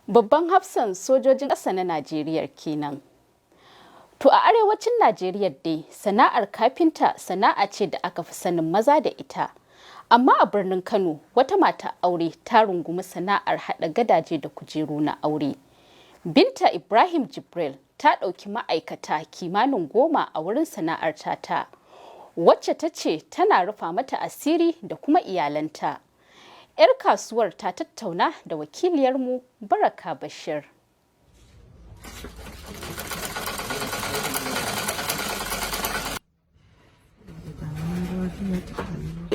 Babban hafsan sojojin ƙasa na Najeriya kenan. To a arewacin Najeriya dai sana'ar kafinta sana'a ce da aka fi sanin maza da ita. Amma a birnin Kano wata mata aure ta rungumi sana'ar haɗa gadaje da kujeru na aure. Binta Ibrahim Jibril ta ɗauki ma'aikata kimanin 10 a wurin sana'ar tata, wacce ta ce tana rufa mata asiri da kuma iyalanta. 'Yar kasuwar ta tattauna da wakiliyarmu Baraka Bashir.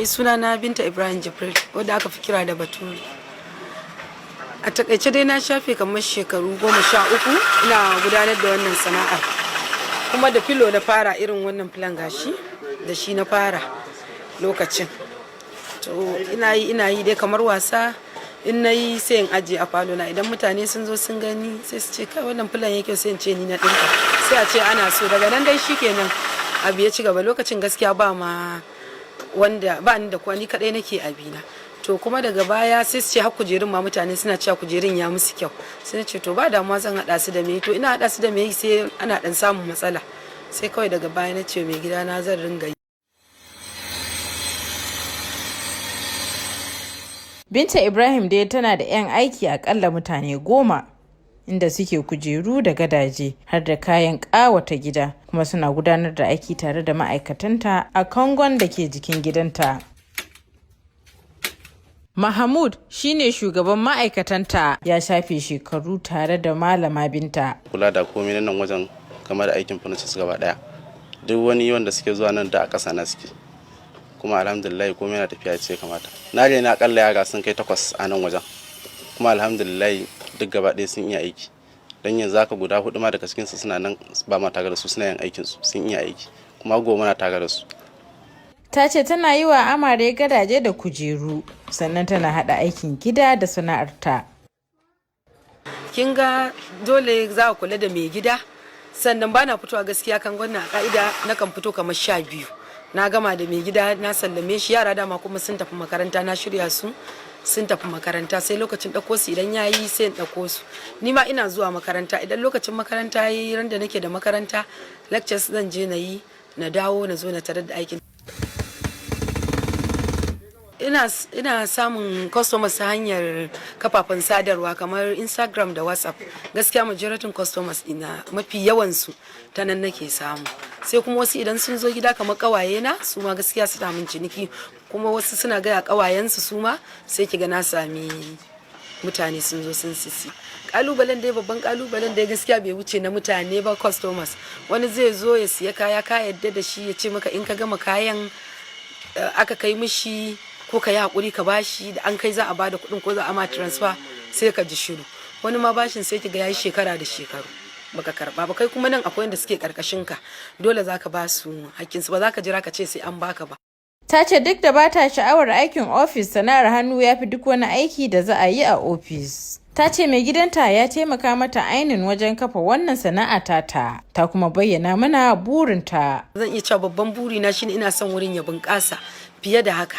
Sunana Binta Ibrahim Jibril, wadda aka fi kira da Bature. A takaice dai na shafe kamar shekaru 13 ina gudanar da wannan sana'ar. Kuma da filo na fara irin wannan filan gashi da shi na fara lokacin. To ina yi ina yi dai kamar wasa, in na yi sai in ajiye a falo na. Idan mutane sun zo sun gani sai su ce, "Kai, wannan filan yake," sai in ce ni na ɗinka, sai a ce ana so. Daga nan dai shikenan, abu ya ci gaba. Lokacin gaskiya ba ma wanda ba ni da kuwa, ni kadai nake abina. To kuma daga baya sai su ce har kujerun ma mutane suna cewa kujerun ya musu kyau. Sai na ce to ba damuwa, zan hada su da me. To ina hada su da me sai ana dan samun matsala. Sai kawai daga baya na ce mai gida na zan ringa yi. Binta Ibrahim dai tana da 'yan aiki akalla mutane 10 inda suke kujeru da gadaje har da kayan ƙawata gida, kuma suna gudanar da aiki tare da ma'aikatanta a kangon da ke jikin gidanta. Mahmud shine shugaban ma'aikatanta, ya shafe shekaru tare da Malama Binta. Kula da komai nan wajen game da aikin furnitures gaba daya. Duk wani wanda suke zuwa nan da a ƙasa na suke. Kuma alhamdulillah komai yana tafiya ce kamata. Na na akalla yara sun kai 8 a nan wajen. Kuma alhamdulillah duk gaba ɗaya sun iya aiki. Don yanzu haka guda 4 ma daga cikinsu suna nan ba ma tare da su, suna yin aikinsu, sun iya aiki. Kuma gobe muna tare da su. Ta ce tana yi wa amare gadaje da kujeru, sannan tana haɗa aikin gida da sana'arta. Kin ga dole za a kula da mai gida, sannan bana fitowa gaskiya kan gwanna a ka'ida na kan fito kamar 12. Na gama da mai gida na sallame shi, yara dama kuma sun tafi makaranta, na shirya su sun tafi makaranta, sai lokacin ɗauko su idan yayi sai in ɗauko su. Ni ma ina zuwa makaranta idan lokacin makaranta yayi, ran da nake da makaranta lectures zan je na yi, na dawo na zo na tarar da aikin. Ina samun customers ta hanyar kafafen sadarwa kamar Instagram da WhatsApp. Gaskiya majority customers ina mafi yawansu ta nan nake samu. Sai kuma wasu idan sun zo gida kamar kawaye na, su ma gaskiya suna min ciniki, kuma wasu suna gaya kawayensu, su ma sai kiga na sami mutane sun zo sun sisi. Kalubalen dai, babban kalubalen dai gaskiya bai wuce na mutane ba, customers. Wani zai zo ya siya kaya, ka yadda da shi, ya ce maka in ka gama kayan aka kai mishi ko ka yi hakuri ka bashi, da an kai za a bada kuɗin ko za a ma transfer, sai ka ji shiru. Wani ma bashin sai kiga yayi shekara da shekaru baka karba ba. Kai kuma nan akwai wanda suke karkashin ka, dole zaka ba su hakkin su, ba za ka jira ka ce sai an baka ba. Ta ce duk da ba ta sha'awar aikin ofis, sana'ar hannu ya fi duk wani aiki da za a yi a ofis. Ta ce mai gidanta ya taimaka mata ainin wajen kafa wannan sana'a tata, ta kuma bayyana mana burinta. Zan iya cewa babban burina shine ina son wurin ya bunƙasa fiye da haka.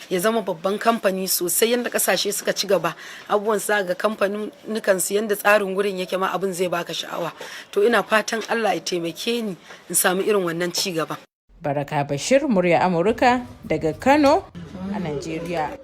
Ya zama babban kamfani sosai yadda kasashe suka ci gaba, abubuwan sa ga kamfanin su, yadda tsarin wurin yake ma abin zai baka sha'awa. To ina fatan Allah ya taimake ni in samu irin wannan ci gaba. Baraka Bashir, murya Amurka daga Kano a Najeriya.